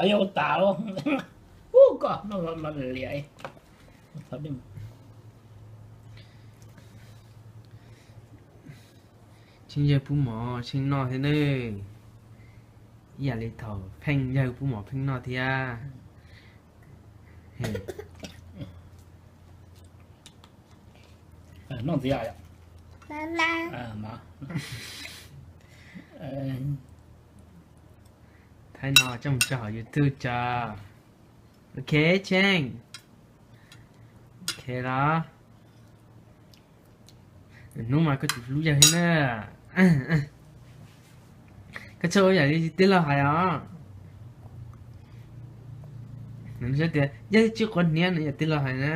Yog tas lawm. Ub, koj no mas liam. Tsheej yawg pub mov tsheej noj thiab ne. Ib yam li thaum pheej yawg pub mov pheej noj thiab. Noj ntxiv. Thaum no coj mus tso hauv YouTube tso. Ok Tsheej. Ok los. Hnub mas koj tsis hlub yawg thiab na. Koj txhob ua yam li tij laug hais os. Nws tias yawg tsis quav hniav, nws yam tij laug hais na.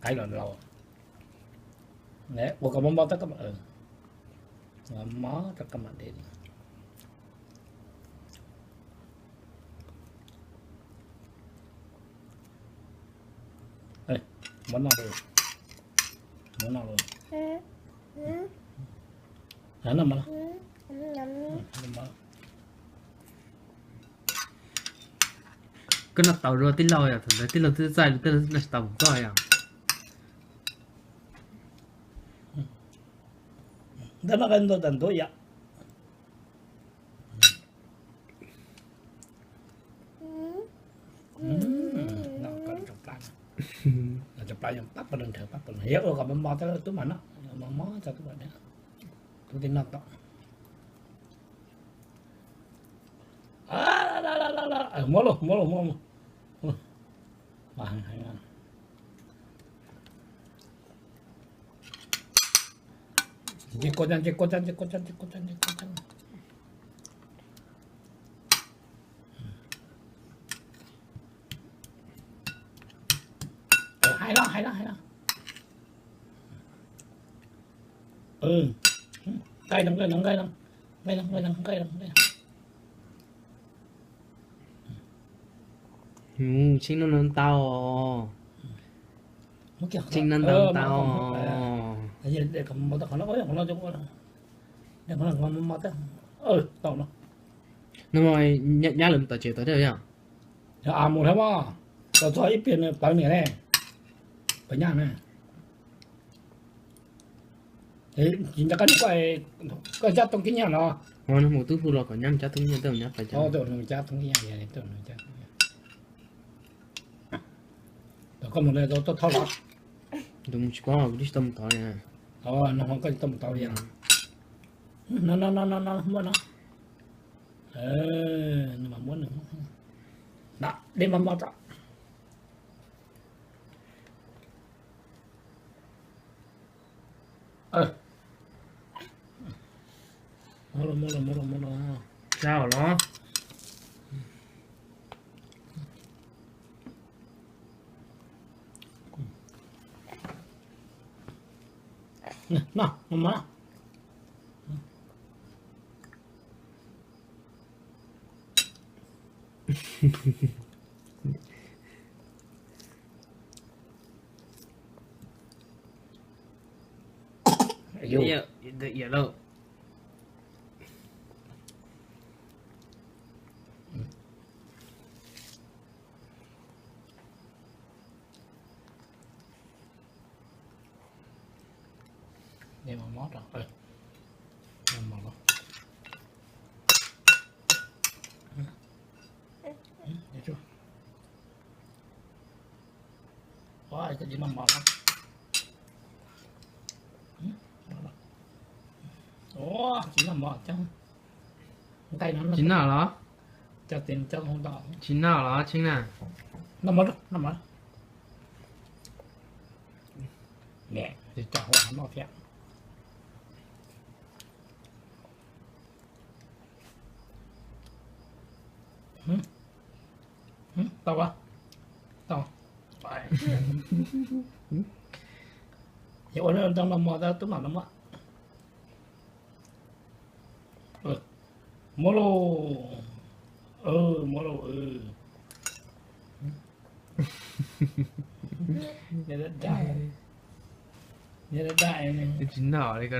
Qaib los laus. Ua kom mob mob rau koj mam, mob rau koj mam de. Muab noj, muab noj. Koj noj tau dua tij laug yom, thaum ntawd tij laug twb txaij, tij laug noj tsis tau koj yom. Ntawd no ntuj tas ntuj yom. Cov plas yog pab pawg lug nrhawv, pab pawg lug, yog ua kom mos mos tub mam noj, mos mos tub mam noj, tub tij noj tau. Muab lauj, muab lauj, muab lauj. Nce kua, nce kua, nce kua. Hais los, hais los, hais los. Nqaij los, nqaij los, nqaij los, nqaij los, nqaij los, nqaij los. Tsheej noj ntau os. Tsheej noj ntau ntau os. No mas nyab lawv mus tom tsev tod thiab yom? Mus thiab mas, tau txog ib pliag nws plawv niam ne, plawv nyab ne. Koj cab tooj kib nyab no. Mus tub hu los kom nyab cab tooj kib nyab, tej nyab plawv cab. Koj mus tau thauj los? Tus mus tsis paub, kuv twb tsis tau mus tod li. No koj tsis tau mus tod li. No no no no, muab no. Nws mas muab nws. Dej mos mos tso. Muab los, muab los, muab los, muab los. Cab los. Noj, mos mos. Ntawd iam lauj. Dej mos mos rau, mos mos los. Ua, koj tsis noj mov los? Ua, tsis noj mov coj nqaij no, tsis noj los? Coj tes coj hauv ntoo. Tsis noj los Tsheej na? Noj mov, noj mov. Niam, tsis coj hauv noj thiab. Tau, tau. Ua ntoo los mos tau tub mam los muab. Muab lauj. Muab lauj. Tsis noj li ko.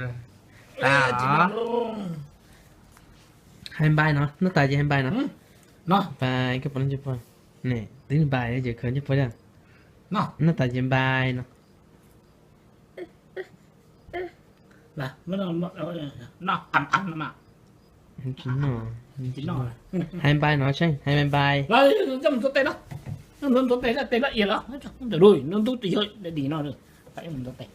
Hais npai no, noj tas ces hais npai no. Npai koj puas noj ncej puag? Ne, twb npai ces khaws ncej puag thiab. Noj tas ces npai no. Hais npai no Tsheej, hais npai npai. Coj mus tua tes no. Tua tes, tes loj ias los ntawm lub ntub tes yog di no. Tua tes.